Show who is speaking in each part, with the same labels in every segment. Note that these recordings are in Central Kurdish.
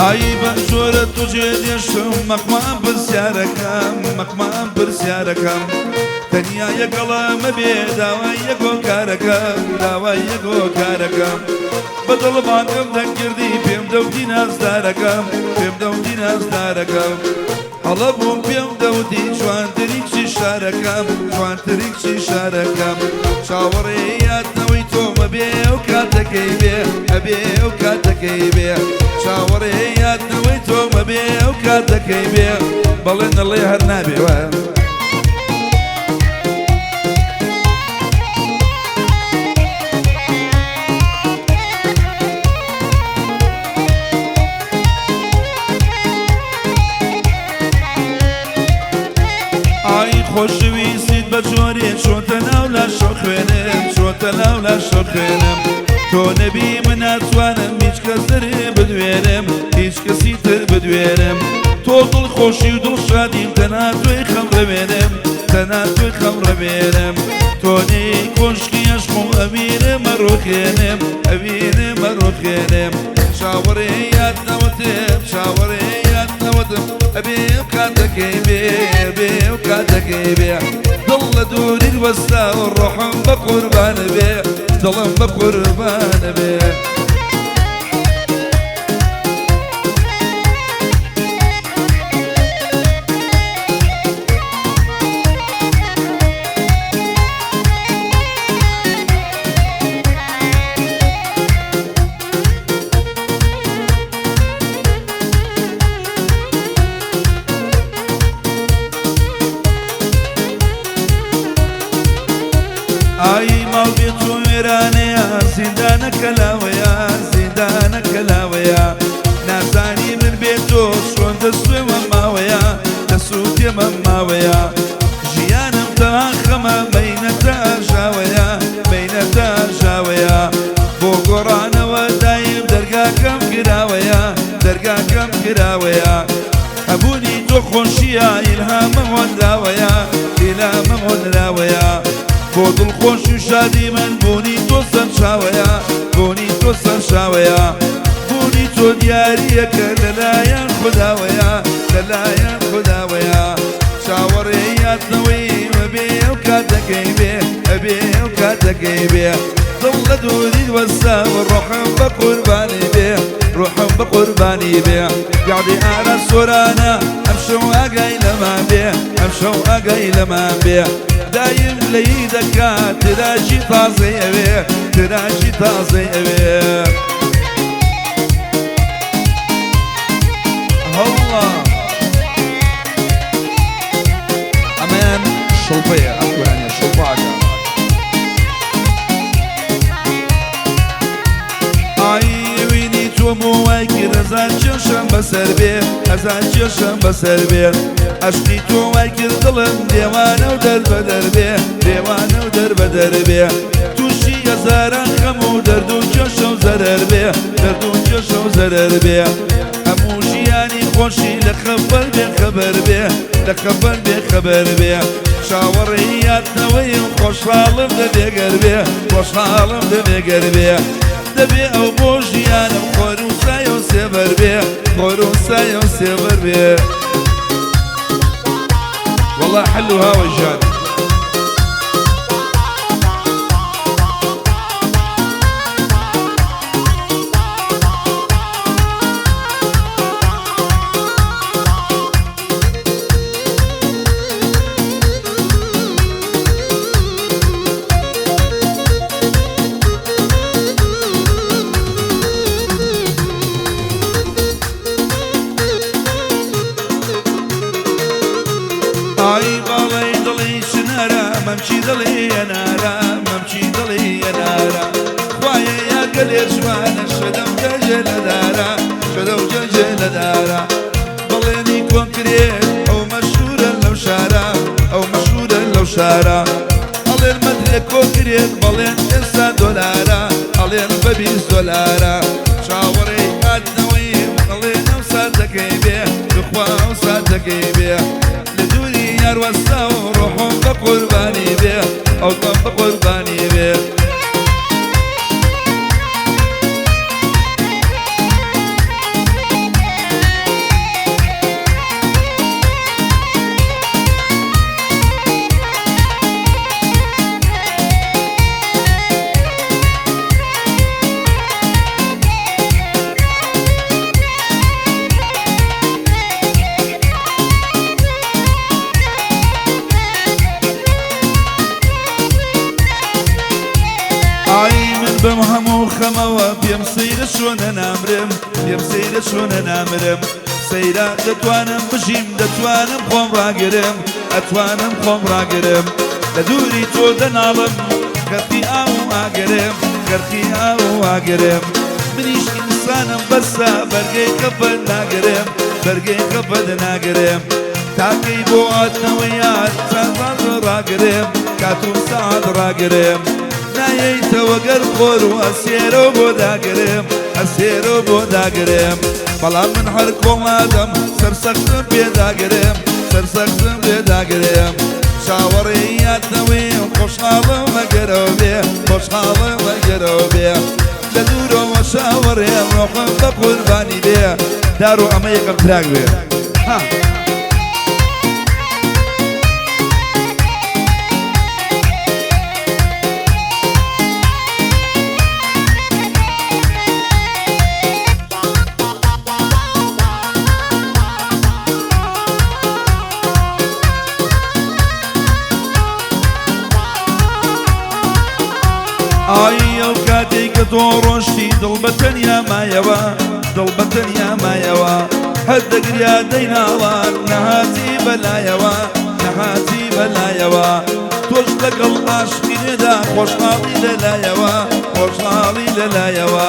Speaker 1: ئای بەم جۆرە تۆ جێ دێشم مەخمان پرسیارەکەم مەخمان پرسیارەکەم تەنیا یەکەڵە مەبێ داوای یەکۆ کارەکەم داوای یەکۆ کارەکەم بە دڵ بانگم دەکردی پێم دەوتی نازدارەکەم پێم دەوتی نازدارەکەم هەڵە بووم پێم دەوتی جوانترین چی شارەکەم جوانترین چی شارەکەم چاوەڕێ یادنەوەی تۆمە بێ ئەو کاتەکەی بێ ئەبێ ئەو کاتەکەی بێ چاوەڕێ یادنەوەی تۆمە بێ ئەو کاتەکەی بێ بەڵێ نەڵێ هەر نابێ وایە. ئای خۆشەویستیت بە جۆرێ چۆتە ناو لا شۆخوێنم چۆتە ناو لا شۆخوێنم تۆ نەبی من ناتوانم هیچ کەس دەرێ بدوێنم هیچ کەسی تر بدوێنم تۆ دڵ خۆشی و دڵ شادیم تەنها تۆی خەم ڕەوێنم تەنها تۆی خەم ڕەوێنم تۆ نێی کۆشکی عەشق و ئەوینە مەڕوخێنم ئەوینە مەڕوخێنم چاوەڕێ یادنەوەتم چاوەڕێ یادنەوەتم ئەبێ ئەو کاتەکەی بێ ئەبێ ئەو کاتەکەی بێ دڵ لە دووری وەستا و ڕۆحم بە قوربانە بێ دڵم بە قوربانە بێ. ئای ماڵ بێت و وێرانەیە زیندانە کەلاوەیە زیندانە کەلاوەیە نازانی من بێت تۆ چۆن دەسوێمە ماوەیە دەسووتێمە ماوەیە ژیانم تا خەمە مەینەتە ژاوەیە مەینەتە ژاوەیە بۆ گۆڕانەوە دایم دەرگاکەم کراوەیە دەرگاکەم کراوەیە هەبوونی تۆ خۆشیە ئیلهامە هۆنراوەیە ئیلهامە هۆنراوەیە بۆ دڵخۆش و شادی من بوونی تۆ سەرچاوەیە بوونی تۆ سەرچاوەیە بوونی تۆ دیاریەکە لەلایەن خوداوەیە لەلایەن خوداوەیە چاوەڕێ یادنەوەی مەبێ ئەو کاتەکەی بێ ئەبێ ئەو کاتەکەی بێ دڵ لە دووری وەستا و ڕۆحم بە قوربانی بێ ڕۆحم بە قوربانی بێ گەعدی ئارا سۆرانە ئەمشەو ئاگای لەمان بێ ئەمشەو ئاگای لەمان بێ دایم لەی دەکات تراژی تازەی ئەوێ تراژی تازەی ئەوێ. هەڵڵا
Speaker 2: ئەمەیان شڵپەیە ئەم گۆرانیە شڵپاکە.
Speaker 1: ئای وینی تۆ بۆ وای کرد هەزار کێشەم بەسەر بێ هەزار کێشەم بەسەر بێ عەشقی تۆ وای کرد دڵم دێوانە و دەربەدەر بێ دێوانە و دەربەدەر بێ تووشی هەزاران خەم و دەرد و کێشە و زەرەر بێ دەرد و کێشە و زەرەر بێ هەموو ژیانی خۆشی لە خەبەر بێ خەبەر بێ لە خەبەر بێ خەبەر بێ چاوەڕێی یادنەوەیم خۆشحاڵم دەبێگەر بێ خۆشحاڵم دەبێگەر بێ دەبێ ئەو بۆ ژیانم خۆر و سایە و سێبەر بێ خۆر و سایە و سێبەر بێ.
Speaker 2: والله حلو هاوە ژیان.
Speaker 1: ئای باڵای دڵی چنارە مەمچی دڵی ئەنارە مەمچی دڵی ئەنارە خوایە یا گەلێ جوانە شەدەم جەژێ لە دارە شەدەم جەژێ لە دارە بەڵێنی کۆنکرێت ئەو مەشهورە لەو شارە ئەو مەشهورە لەو شارە ئەڵێن مەترێ کۆکرێت بەڵێن ئێستا دۆلارە ئەڵێن بە 20 دۆلارە چاوەڕێی هاتنەوەیم ئەڵێن ئەو ساتەکەی بێ بخوا ئەو ساتەکەی بێ لە دووری یار وەستا و ڕۆحم بە قوربانی بێ ئەو دڵم بە قوربانی بێ. خەمەوە پێم سەیرە چۆنە نامرم، پێم سەیرە چۆنە نامرم. سەیرە دەتوانم بژیم، دەتوانم خۆم ڕاگرم، ئەتوانم خۆم ڕاگرم. لە دووری تۆ دەناڵم، غەرقی ئاو و ئاگرم، غەرقی ئاو و ئاگرم. منیش ئینسانم بەسە، بەرگەی خەفەت ناگرم، بەرگەی خەفەت ناگرم. تاکەی بۆ هاتنەوەی یاد ساعت ڕاگرم، کات و ساعت ڕاگرم. نایەیتەوە گەر خۆر و ئەسێرەوە بۆ داگرم، ئەسێرەوە بۆ داگرم. بەڵام من هەر کۆڵنادەم، سەرسەختم پێداگرم، سەرسەختم پێداگرم. چاوەڕێی یادنەوەی خۆشحاڵم ئەگەرەوە بێ، خۆشحاڵم ئەگەرەوە بێ. لە دوورەوە چاوەڕێم ڕۆحم بە قوربانی بێ. دارو ئەمە یەکەم track بێ. ها. ئای ئەو کاتێک کە تۆ ڕۆشتی دڵ بە تەنیا مایەوە، دڵ بە تەنیا مایەوە. هەر دەگریا دەیناڵان نەهاتی بەلایەوە، نەهاتی بەلایەوە. تۆش لەگەڵ عاشقی نوێدا خۆشحاڵی لەلایەوە، خۆشحاڵی لەلایەوە.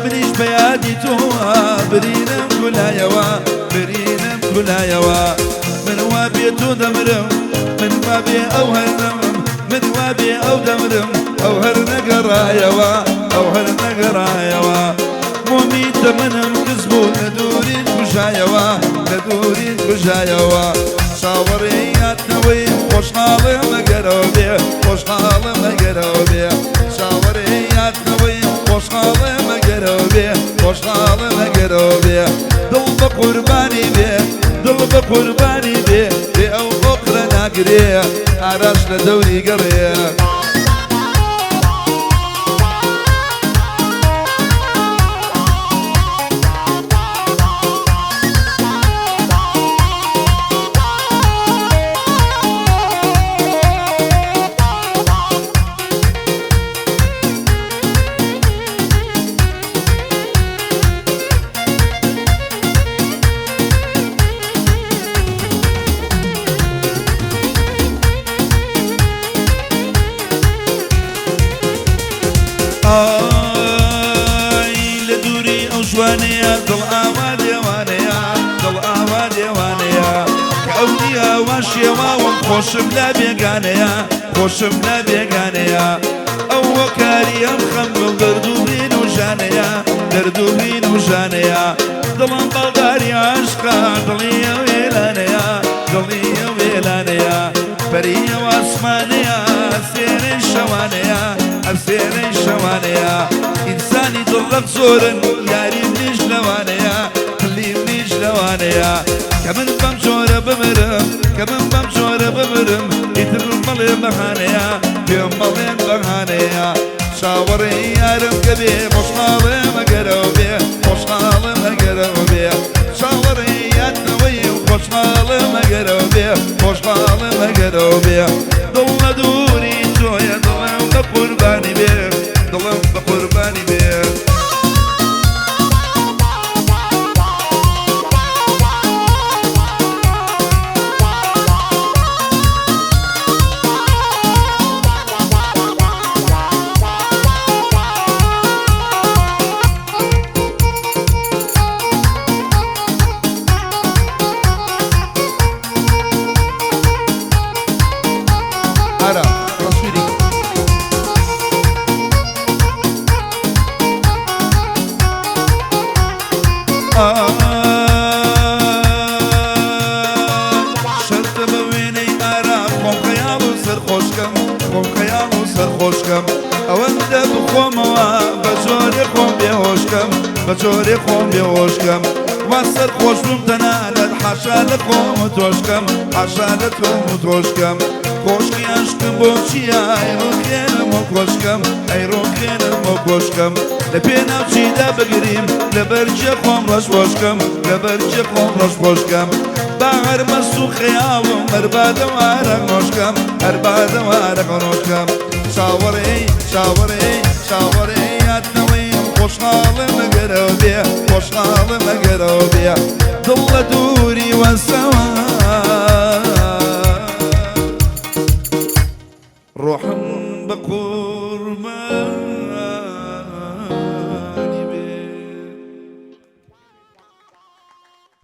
Speaker 1: منیش بە یادی تۆوە برینم کولایەوە، برینم کولایەوە. من وا بێ تۆ دەمرم، من وا بێ ئەو هەر نەمرم، من وا بێ ئەو دەمرم، ئەو هەر نەگەڕایەوە، ئەو هەر نەگەڕایەوە. مۆمی تەمەنم کز بوو لە دووریت کوژایەوە، لە دووریت کوژایەوە. چاوەڕێی یادنەوەی خۆشحاڵم ئەگەرەوە بێ، خۆشحاڵم ئەگەرەوە بێ. چاوەڕێی یادنەوەی خۆشحاڵم ئەگەرەوە بێ، خۆشحاڵم ئەگەرەوە بێ. دڵ بە قوربانی بێ، دڵ بە قوربانی بێ، بێ ئەو ئۆقرە ناگرێ، ئاراش لە دەوری گەڕێ. ئای لە دووری ئەو جوانەیە دڵ ئاوا دێوانەیە، دڵ ئاوا دێوانەیە. کە ئەو نییە وا شێواوم، خۆشم لە بێگانەیە، خۆشم لە بێگانەیە. ئەو هۆکاری ئەم خەم دڵ دەرد و برین و ژانەیە، دەرد و برین و ژانەیە. دڵم بەڵداری عاشقە، دڵی ئەو وێلانەیە، دڵی ئەو وێلانەیە. پەری ئەو ئاسمانەیە، ئەستێرەی شەوانەیە، ئەستێرەی شەوانەیە. ئینسانی دڵڕەق زۆرن، یاری منیش لەوانەیە، قلی منیش لەوانەیە. کە من بەم جۆرە بمرم، کە من بەم جۆرە بمرم، ئیتر مەڵێ بەهانەیە، پێم مەڵێن بەهانەیە. چاوەڕێی یارم کە بێ، خۆشحاڵم ئەگەرەوە بێ، خۆشحاڵم ئەگەرەوە بێ. چاوەڕێی یادنەوەی خۆشحاڵم ئەگەرەوە بێ، خۆشحاڵم ئەگەرەوە بێ. دڵ لە دووری تۆیە، دڵم بە قوربانی بێ، دڵم بە قوربانی بێ. ئارا تصویری. شەرتە بە وێنەی ئارا خۆم خەیاڵ و سەرخۆشکەم، خۆم خەیاڵ و سەرخۆشکەم. ئەوەندە بخۆمەوە بە جۆرێ خۆم بێهۆشکەم، بە جۆرێ خۆم بێهۆشکەم. وا سەرخۆش بووم تەنانەت حاشا لە خۆم و تۆشکەم، حاشا لە تۆم و تۆشکەم. کۆشکی عەشقم بۆ چییە؟ ئەی ڕووخێنم و کۆشکەم، ئەی ڕووخێنم و کۆشکەم. لە پێناو چیدا بگریم، لەبەر جێ خۆم ڕەش خۆشکەم، لەبەر جێ خۆم ڕەش خۆشکەم. با هەر مەست و خەیاڵم، هەر بادەوارە نۆشکەم، هەر بادەوارە نۆشکەم. چاوەڕێی، چاوەڕێی، چاوەڕێی یادنەوەی خۆشحاڵم ئەگەرەوە بێ، خۆشحاڵم ئەگەرەوە بێ، دڵ لە دووری وەسەوە. ڕۆحم بە قوربانی.